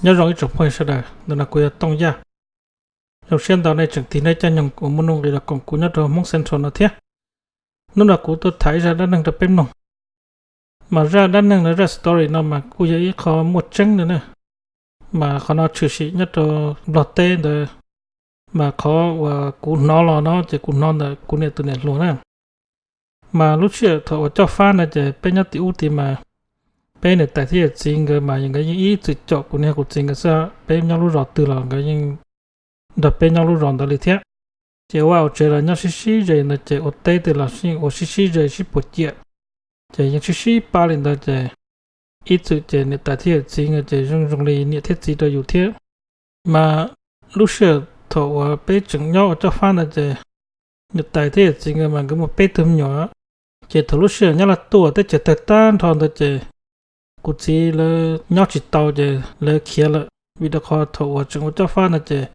Nyob zoo ib tsoom phooj ywg sawv daws, ntawm no kuv yog Tooj Yaj. Zoo siab ntau nej tseem tig nej caij nyoog uas muaj nuj nqis los koom kuv nyob rau Hmoob Central no thiab. Hnub no kuv tuaj tham ib zaj dab neeg rau peb mloog. Mas zaj dab neeg no, zaj story no mas kuj yog ib qho muaj tseeb na. Mas qhov no tshwm sim nyob rau Nplog teb ntawd, mas qhov uas kuv hnov los no ces kuv hnov ntawm kuv niam tus niam hluas na. Mas lub sij hawm thaum uas coj fab no ces peb nyob tim ub tid mas peb niam tais thiab yawm txiv nkawd mas nkawd yeej ib txwm caum kuv niam kuv txiv nkawd xwb. Peb nyob lub zos twg los nkawd yeej nrog peb nyob lub zos ntawd li thiab. Ces ua vaj ua tsev los nyob sib sib ze ntawd ces ua teb twg los yeej ua sib sib ze sib puas ciam. Ces yeej sib sib pab li ntawd ces ib txwm ces niam tais thiab yawm txiv nkawd ces zoo zoo li niam thiab txiv rau yus thiab. Mas lub sij hawm thaum uas peb tseem nyob ua coj fab ntawd ces niam tais thiab yawm txiv nkawd mas nkawd muaj peb tug me nyuam. Ces thaum lub sij hawm Nyab Laj tuaj teb chaws tawg tag nrho ntawd ces kuv txiv lawv nyob tsis tau ces lawv khiav lawm. Vim rau qhov thaum uas tseem ua coj fab ntawd ces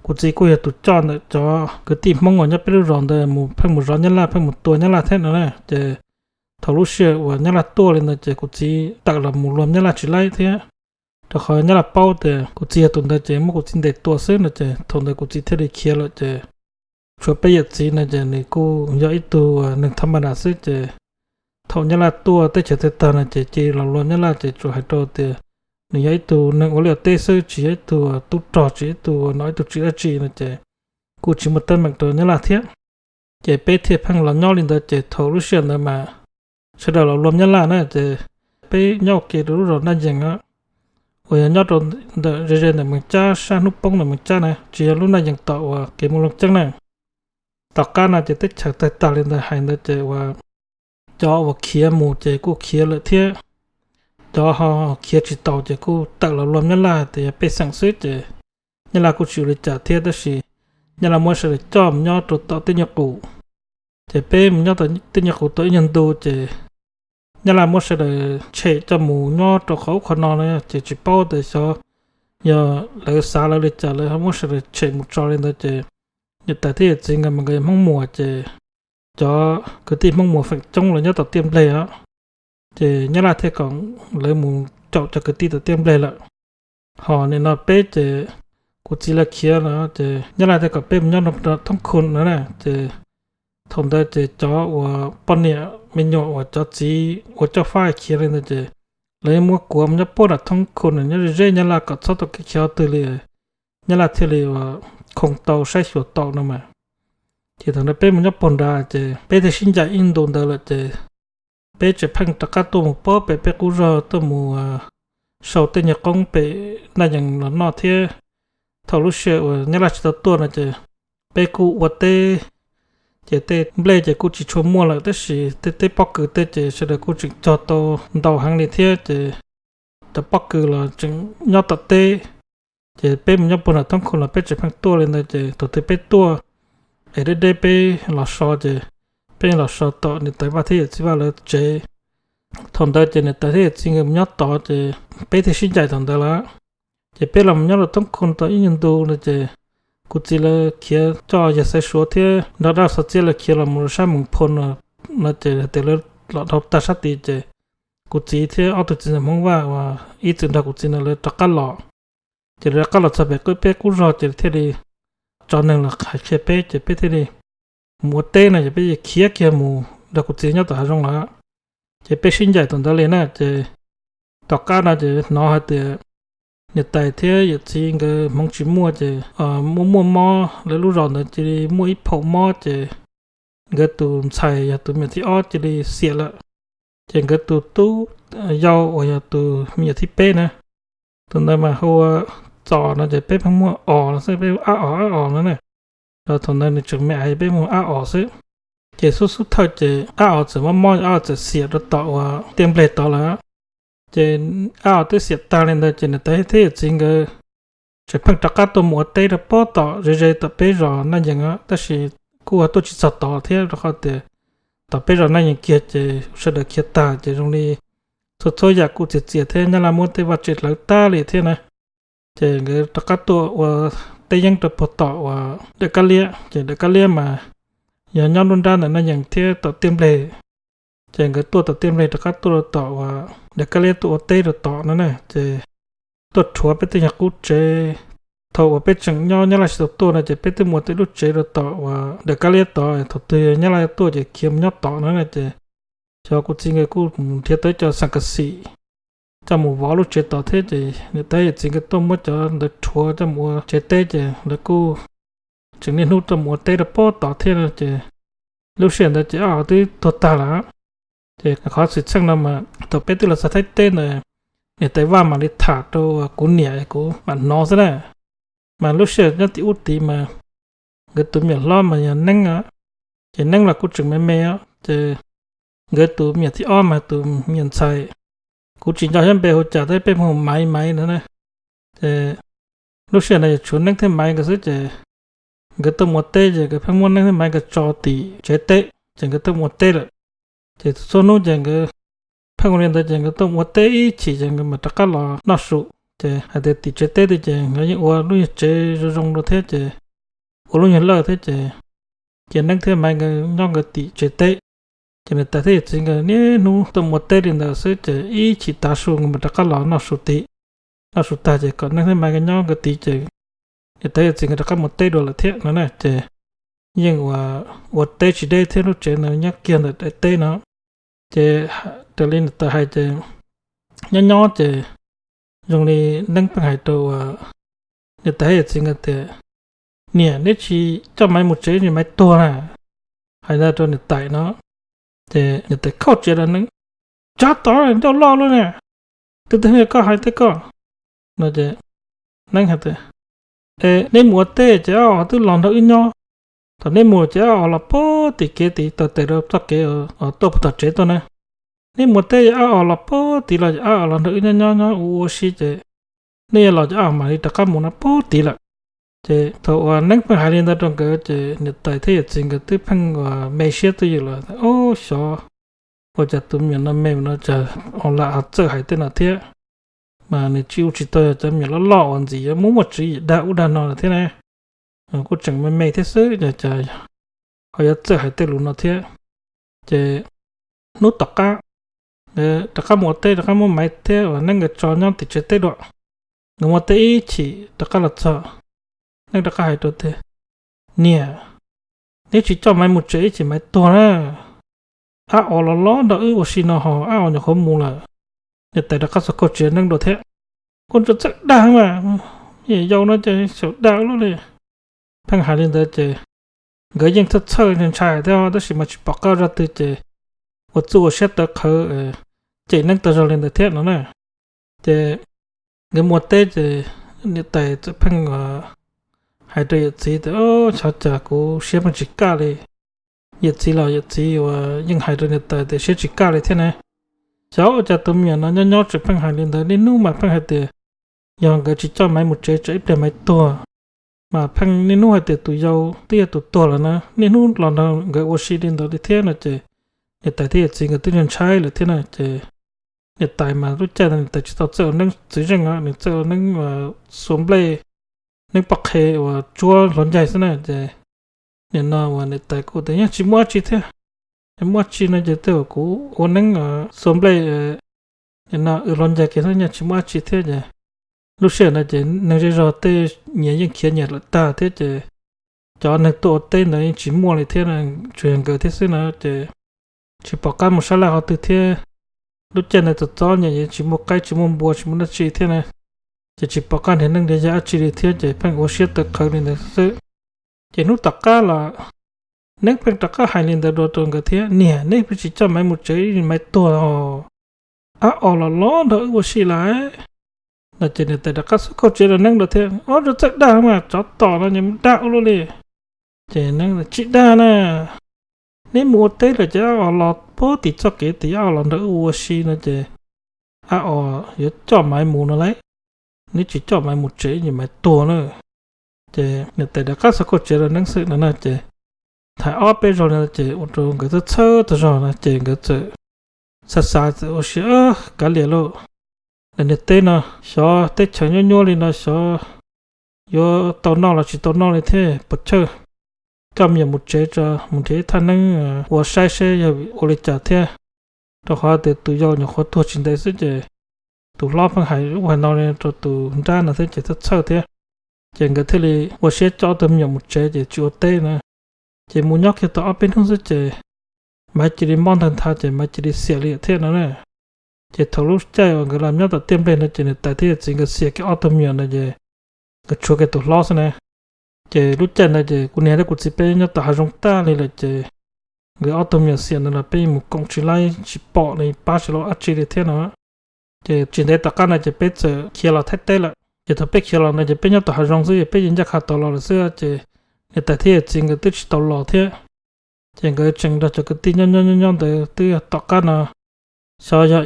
kuv txiv kuj yog tus coj ntawm cov kwv tij Hmoob uas nyob peb lub zos ntawd mus, pheej mus zov Nyab Laj, pheej mus tua Nyab Laj thiab no na. Ces thaum lub sij hawm uas Nyab Laj tuaj li ntawd ces kuv txiv tawm los mus luag Nyab Laj tsis laib thiab, rau qhov Nyab Laj paub tias kuv txiv yog tus ntawd ces muab kuv txiv ntes tua xwb no. Ces thaum ntawd kuv txiv thiaj li khiav lawm ces tshuav peb yawm txiv no ces nws kuj yog ib tug neeg thab ma das xwb. Ces thaum Nyab Laj tuaj teb chaws tawg tag no ces cia li los luag Nyab Laj ces tsuas hais rau tias nws yog ib tug neeg ua liaj ua teb xwb, tsis yog ib tug tub rog, tsis yog ib tug nom ib tug tswv dab tsi no ces kuj tsis muaj teeb meem rau Nyab Laj thiab. Ces peb thiaj pheej los nyob li ntawd ces thaum lub sij hawm ntawd mas sawv daws los luag Nyab Laj na ces peb nyob ua ke rau lub zos Naj Yees uas yog nyob rau ntawm ze ze ntawm Mees Cab, sab hnub poob ntawm Mees Cab na, tsis yog lub Naj Yees tom uas kev mus Looj Ceeb na. Tom qab no ces teb chaws tawg tag li ntawd hais ntawd ces uas cov uas khiav mus ces kuj khiav lawm thiab, cov ho khiav tsis taus ces kuj tawm los luag Nyab Laj tias yog pej xeem xwb ces Nyab Laj kuj tsis ua li cas thiab. Tab sis Nyab Laj muab sawv daws coj mus nyob rau tom tej nyuag qus, ces peb mus nyob tom tej nyuag qus tau ib nyuag ntu ces Nyab Laj muab sawv daws tshem coj mus nyob rau qhov ub qhov no na, ces tsis paub tias xyov yog lawv xav lawv li cas lawv muab sawv daws tshem mus tso li ntawd ces niam tais thiab yawm txiv nkawd mas nkawd yog Hmoob Muas ces cov kwv tij Hmoob Muas feem coob lawv nyob tom Tiaj Npleg os. Ces Nyab Laj thiaj kom lawv mus caum cov kwv tij tom Tiaj Npleg lawm. Ho nim no peb ces kuv txiv lawv khiav lawm ces Nyab Laj thiaj kom peb mus nyob rau Thoob Khu no na. Ces thaum ntawd ces cov uas poj niam me nyuam uas cov txiv ua coj fab khiav li ntawd ces lawv yeej muab kuav mus nyob puag nram Thoob Khu no nyob ze ze Nyab Laj kom txhob tau kev khiav qhov twg li, Nyab Laj thiaj li uas khoo tau saib xyuas tau no mas. Ces thaum ntawd peb mus nyob puag nrad ces peb thiaj sib ncaim ib ntu ntawd lawm ces peb tseem pheej rov qab tuaj mus puag pem peb qub zog tuaj mus sau tej nyuag qoob pem Naj Yees los noj thiab. Thaum lub sij hawm uas Nyab Laj tsis tau tuaj no ces peb kuj ua teb, ces tej nplej ces kuj tsis tshua muaj lawm tab sis tej teb pob kws tej ces sawv daws kuj tseem cog tau ntau heev li thiab ces cov pob kws los tseem nyob tom teb. Ces peb mus nyob puag nram Thoob Khu los peb tseem pheej tuaj li ntawd ces thaum twg peb tuaj es deb deb peb los so ces peb los so tom niam tais Vaj thiab yawm txiv Vaj lawv tsev. Thaum ntawd ces niam tais thiab yawm txiv nkawd mus nyob tod ces peb thiaj sib ncaim thaum ntawd lawm. Ces peb los mus nyob rau Thoob Khu tau ib nyuag ntu no ces kuv txiv lawv khiav coj yawg Xaiv Suav thiab nrog dab xov txiab lawv khiav los mus rau sab Moos Phu no, no ces hais tias lawv los dhau tag sab tid ces kuv txiv thiab ob tug txiv ntxawm Hmoob Vaj uas ib txwm nrog kuv txiv no lawv rov qab los. Ces lawv rov qab los txog pem peb qub zog ces thiaj li tso neeg los hais qhia peb ces peb thiaj li mus ua teb no ces peb khiav kiag mus nrog kuv txiv nyob tom hav zoov lawm. Ces peb sib ncaim thaum ntawd li na ces tom qab no ces hnov hais tias niam tais thiab yawm txiv nkawd hmoov tsis muaj ces muaj muaj mob, lawv lub zos ntawd cia li muaj ib phaum mob ces nkawd tus ntxhais yog tus me nyuam thib ob cia li xiam lawm. Ces nkawd tus tub yau uas yog tus me nyuam thib peb na, tus ntawd mas hu ua Txos no ces peb pheej muaj Os no xwb, peb Ab Os Ab Os no na. Rau thaum ntawd nws tseem me aiv peb muaj Ab Os xwb. Ces xub xub thawj ces Ab Os txawm mob mob Ab Os txawm xiam rau tom uas Tiaj Npleg tod lawm. Ces Ab Os twb xiam tag li ntawd ces niam tais thiab yawm txiv nkawd tseem pheej rov qab tuaj mus ua teb rau puag tom ze ze tom peb zos Naj Yees tab sis kuj tuaj tsis txog tod thiab rau qhov tias tom peb zos Naj Yees kiag ces sawv daws khiav tag ces zoo li txhua txhua yam kuj txias txias thiab Nyab Laj muab tej vaj tse hlawv tag li thiab na. Ces nkawd rov qab tuaj ua teb yeeb rau puag tom uas Dawm Kab Liab ces Dawm Kab Liab mas yog nyob nruab nrab ntawm Naj Yees thiab tom Tiaj Npleg. Ces nkawd tuaj tom Tiaj Npleg rov qab tuaj rau tom uas Dawm Kab Liab tuaj ua teb rau tom no na. Ces tuaj rhuav peb tej nyuag qub tsev. Thaum uas peb tseem nyob Nyab Laj tsis tau tuaj no ces peb twb mus ua tej lub tsev rau tom uas Dawm Kab Liab tod, thaum twg Nyab Laj tuaj ces khiav mus nyob tom no na ces xyov kuv txiv nkawd kuj mus nrhiav tau cov xeem kas xim coj mus vov lub tsev tod thiab ces niam tais yawm txiv nkawd tuaj muab cov ntawd rhuav coj mus ua tsev teb ces lawv kuj tseem niaj hnub tuaj mus ua teb rau pob tod thiab no ces lub sij hawm ntawd ces ob twb tuag tag lawm. Ces qhov xwm txheej no mas thaum peb twb los txog Thaib teb ntawd, niam tais Vaj mam li tham rau kuv niam kuv mam hnov xwb na. Mas lub sij hawm nyob tim ub tid mas nkawd tus me nyuam hlob mas yog Neeb, ces Neeb los kuj tseem me me os ces nkawd tus me nyuam thib ob mas tus me nyuam ntxhais, kuv tsis nco xyov npe hu cas thiab, peb hu Maiv Maiv no na. Ces lub sij hawm no yog tshuav Neeb thiab Maiv nkawd xwb ces nkawd tuaj mus ua teb ces nkawd pheej muab Neeb thiab Maiv nkawd tso tim tsev teb ces nkawd tuaj mus ua teb lawm. Ces txhua hnub ces nkawd pheej ua li ntawd ces nkawd tuaj mus ua teb ib chim ces nkawd mam rov qab los noj su. Ces hais tias tim tsev teb tiag ces nkawd yeej ua lub nyuag tsev zoo zoo rau thiab ces ua lub nyuag lawj thiab ces cia Neeb thiab Maiv nkawd nyob nkawd tim tsev teb. Ces niam tais thiab yawm txiv nkawd niaj hnub tuaj mus ua teb li ntawd xwb ces ib chim tav su nkawd mam rov qab los noj su tid. Noj su tag ces kom Neeb thiab Maiv nkawd nyob nkawd tid ces niam tais yawm txiv nkawd rov qab mus ua teb dua lawm thiab no na ces yeej ua, ua teb tsis deb thiab lub tsev ntawd nyob kiag ntawm daim teb no. Ces raws li niam tais hais ces nyob nyob ces zoo li Neeb pheej hais rau niam tais thiab yawm txiv nkawd tias, niam, neb tsis coj Maiv mus tsev es Maiv tuag na. Hais ntawd rau niam tais no ces niam tais khauj tsiav rau Neeb, tsav tom ncauj loj lub na, twb twb koj hais tias koj no ces Neeb hais tias, es neb mus ua teb ces ob os twb los nrog wb nyob. Thaum neb mus ces ob os los puag tim kev tid, taug tes rau txoj kev uas tuaj puag tom tsev tuaj na. Neb mus ua teb ob os los puag tid los ces ob os los nrog wb nyob nyob nyob ua ua si ces neb yuav los ces ob os mam li rov qab mus no puag tid lawm. Ces thaum uas Neeb pheej hais li ntawd rau nkawd ces niam tais thiab yawm txiv nkawd twb pheej uas me siab twj ywm lawm, ub, xyov ua cas tus me nyuam no me no cas ho lam ho txawj hais tej no thiab. Mas nws tsis ua tsis tau yog cov me nyuam loj loj uas ntxim yuav muaj muaj tswv yim dag ub dag no lawm thiab na. Kuj tseem me me thiab xwb ces cas ho yuav txawj hais tej lus no thiab. Ces hnub tom qab, rov qab mus ua teb rov qab muab Maiv thiab uas Neeb nkawd tso nyob tim tsev teb dua. Nkawd mus ua teb ib chim rov qab los txog, Neeb rov qab hais rau tias, niam, neb tsis coj Maiv mus tsev ib chim Maiv tuag na. Ob os los los nrog wb ua si no ho ob os nyuam qhuav mus lawm. Niam tais rov qab txhos caug tsiav Neeb dua thiab, ua txawj dag mas, me nyuam yaus no ces xyaum dag ua luaj li. Pheej hais li ntawd ces nkawd yeej txhawj txhawj ntshai thiab tab sis mas tsis pom qab zaj twg ces ua txuj ua siab tawv qhawv cem Neeb tau zog li ntawd thiab no na. Ces nkawd mus ua teb ces niam tais txawm pheej hais rau yawm txiv tias, xyov cas kuv siab pheej tsis kaj li. Yawm txiv los yawm txiv uas yeej hais rau niam tais tias siab tsis kaj li thiab na. Xyov ua cas tus me nyuam no nyob nyob tseem pheej hais li ntawd, niaj hnub mas pheej hais tias yog nkawd tsis coj Maiv mus tsev tsam ib pliag Maiv tuag. Mas pheej niaj hnub hais tias tus yau twb yog tus tuag lawm na, niaj hnub los nrog nkawd ua si li ntawd li thiab no ces niam tais thiab yawm txiv nkawd twb ntshai lawm thiab na ces niam tais mas lub caij ntawd niam tais tsis tau txawj ua neeb txwv zeej os, nws txawj ua neeb xuas nplej, neeb poj qhe uas tsuab hluav ncaig xwb na ces nim no uas niam tais kuj tias yeej tsis muaj dab tsi thiab. Muaj dab tsi no ces tej uas kuv ua neeb xuas nplej nim no wb hluav ncaig kiag xwb, yeej tsis muaj dab tsi thiab ces lub sij hawm no ces neeg zej zog tej nyias yeej khiav nyias lawm tag thiab ces cov neeg tuaj ua teb ntawd yeej tsis muaj li thiab, tsuas yog nkawd thiab xwb na ces tsis pom qab mus sab laj qhov twg thiab. Lub caij ntawd txom txom nyem, tsis muaj qaib tsis muaj npua tsis muaj dab tsi thiab na ces tsis pom qab nrhiav neeb nrhiav yaig dab tsi li thiab ces pheej ua siab tawv qhawv li ntawd xwb. Ces hnub tom qab los neeb pheej rov qab hais li ntawd dua rau nkawd thiab, niam, neb pheej tsis coj Maiv mus tsev, Maiv tuag os, ab os los los nrog wb ua si lawm no ces niam tais rov qab xub kauj tsev rau neeb dua thiab, ua txawj dag mas, tsov tom no nyias mus dag ua luaj li. Ces neeb tsis dag na, neb mus ua teb lawm ces ab os los puag tim txoj kev tim, ab os los nrog wb ua si no ces ab os yuav coj Maiv mus no lauj, neb tsis coj Maiv mus tsev ces Maiv tuag na. Ces niam tais rov qab xub kauj tsev rau neeb xwb no na ces thaum ob peb zaug li no ces ua rau nkawd txhawj txhawj tag zog no ces nkawd txawm xav xav txawm ua si, kav liam lauj, lawv niam teb no xyov teb chaws nyuaj nyuaj li no xyov yuav tau noj los tsis tau noj li thiab, puas chawj coj me nyuam mus tsev tso, mus nrhiav ib thaj neeb ua saib seb yog ua li cas thiab, rau qhov tias tus yau nyuam qhuav tuag tsis ntev xwb ces tus hlob pheej hais ub hais no rau tus nrab no thiab ces txhawj txhawj thiab. Ces nkawd thiaj li ua siab coj ob tug me nyuam mus tsev ces tsis ua teb na. Ces mus nyob kiag tau ob peb hnub xwb ces Maiv cia li mob ntag ntha ces Maiv cia li xiam li thiab no na. Ces thaum lub caij uas nkawd los nyob tom tiaj nplej no ces niam tais thiab yawm txiv nkawd xiam kiag ob tug me nyuam ntawd ces nkawd tshuav kiag tus hlob xwb na. Ces lub caij ntawd ces kuv niam thiab kuv txiv peb nyob tom hav zoov tag li lawm ces nkawd ob tug me nyuam xiam ntawd los peb mus koom tsis laib tsis pom li pab tsis tau dab tsi li thiab no. Ces tsis ntev tom qab no ces peb txawm khiav los Thaib teb lawm. Ces thaum peb khiav los ntawd ces peb nyob tom hav zoov xwb, peb yeej ncaj qha tau los lawm xwb ces niam tais thiab yawm txiv nkawd twb tsis tau los thiab. Ces nkawd tseem nrog cov kwv tij nyob nyob nyob nyob ntawd twb tom qab no, xyov yog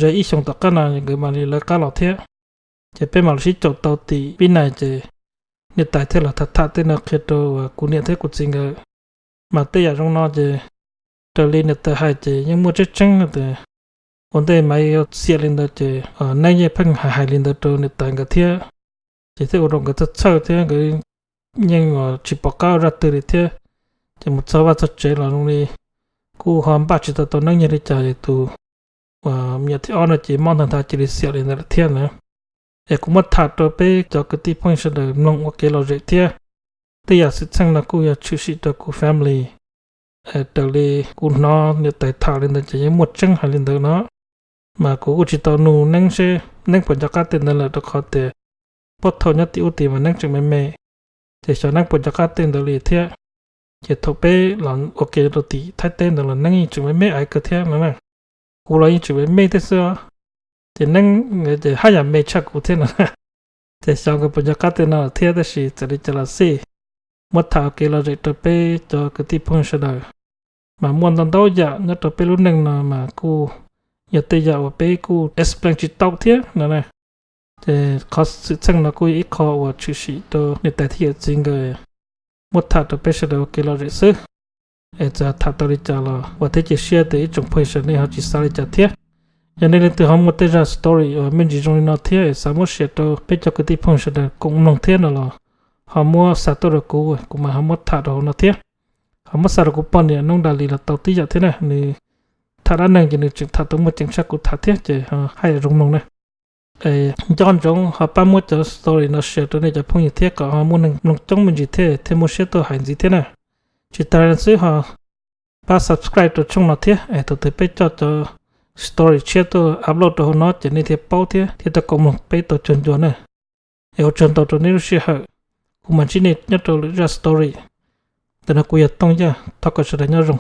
ze ib xyoos tom qab no nkawd mam li lawv qab los thiab. Ces peb mam li sib caum tau tim Vib Nais ces niam tais thiaj los tham tham tej no qhia rau kuv niam thiab kuv txiv nkawd. Mas tej yam zoo no ces raws li niam tais hais ces yeej muaj tseeb tseeb tias ua ntej Maiv xiam li ntawd ces Neeb yeej pheej hais hais li ntawd rau niam tais nkawd thiab. Ces thiaj ua rau nkawd txhawj txhawj thiab nkawd yeej tsis pom qab ua zaj twg li thiab. Ces mus txog vaj txog tsev los zoo li kuj ho npaj tsis tau tau Neeb yog li cas es tus me nyuam thib ob no ces mob ntag ntha cia li xiam li ntawd lawm thiab na. Es kuv muab tham rau peb cov kwv tij phooj ywg sawv daws mloog ua kev lom zem thiab. Tej yam xwm txheej no kuj yog tshwm sim rau kuv family. Raws li kuv hnov niam tais tham li ntawd ces yeej muaj tseeb hais li ntawd no. Mas kuv kuj tsis tau nug Neeb seb Neeb puas nco qab tej ntawd lawm rau qhov tias puag thaum nyob tim ub tid mas Neeb tseem me me, ces xyov Neeb puas nco qab tej ntawd li thiab. Ces thaum peb los ua ke rau tim Thaib teb ntawd los Neeb yeej tseem me me aiv kawg thiab no na. Kuv los yeej tseem me me thiab xwb os. Ces Neeb ces haj yam me tshaj kuv thiab no. Ces xyov nkawd puas nco qab tej no thiab tab sis txawm li cas los xij, muab tham ua kev lom zem rau peb cov kwv tij phooj ywg sawv daws. Mas muaj ntau ntau yam nyob rau peb lub neej no mas kuj yog tej yam uas peb kuj explain tsis tau thiab no na. Ces qhov xwm txheej no kuj yog ib qho uas tshwm sim rau niam tais thiab yawm txiv nkawd muab tham rau peb sawv daws ua kev lom zem xwb. Es txawm tham tau li cas los vam thiab cia siab tias ib tsoom phooj ywg sawv daws nej ho tsis xav li cas thiab. Yog nej leej twg ho muaj tej zaj story uas me ntsis zoo li no thiab es xav muab share rau peb cov kwv tij phooj ywg sawv daws koom mloog thiab no los ho muab xa tuaj rau kuv, kuv mam ho muab tham rau hauv no thiab. Ho muab xa rau kuv poj niam Noob Da Lis los tau tib yam thiab na, nws tham dab neeg ces nws tseem tham tau muaj ceem tshaj kuv tham thiab ces haj yam zoo mloog na. Nco ntsoov ho pab muab cov story no share rau nej cov phooj ywg thiab kom ho muaj neeg mloog coob me ntsis thiab thiaj muaj siab tuaj hais ntxiv thiab na. Tsis tas li xwb ho pab subscribe rau channel no thiab es thaum twg peb coj cov story tshiab tuaj upload rau hauv no ces nej thiaj paub thiab thiaj tau koom mloog peb tau cuag ncua na. Es ua tsaug ntau rau nej lub sij hawm. Kuv mam ntsib nej nyob rau lwm zaj story. Ntawm no kuv yog Tooj Yaj, thov kom sawv daws nyob zoo.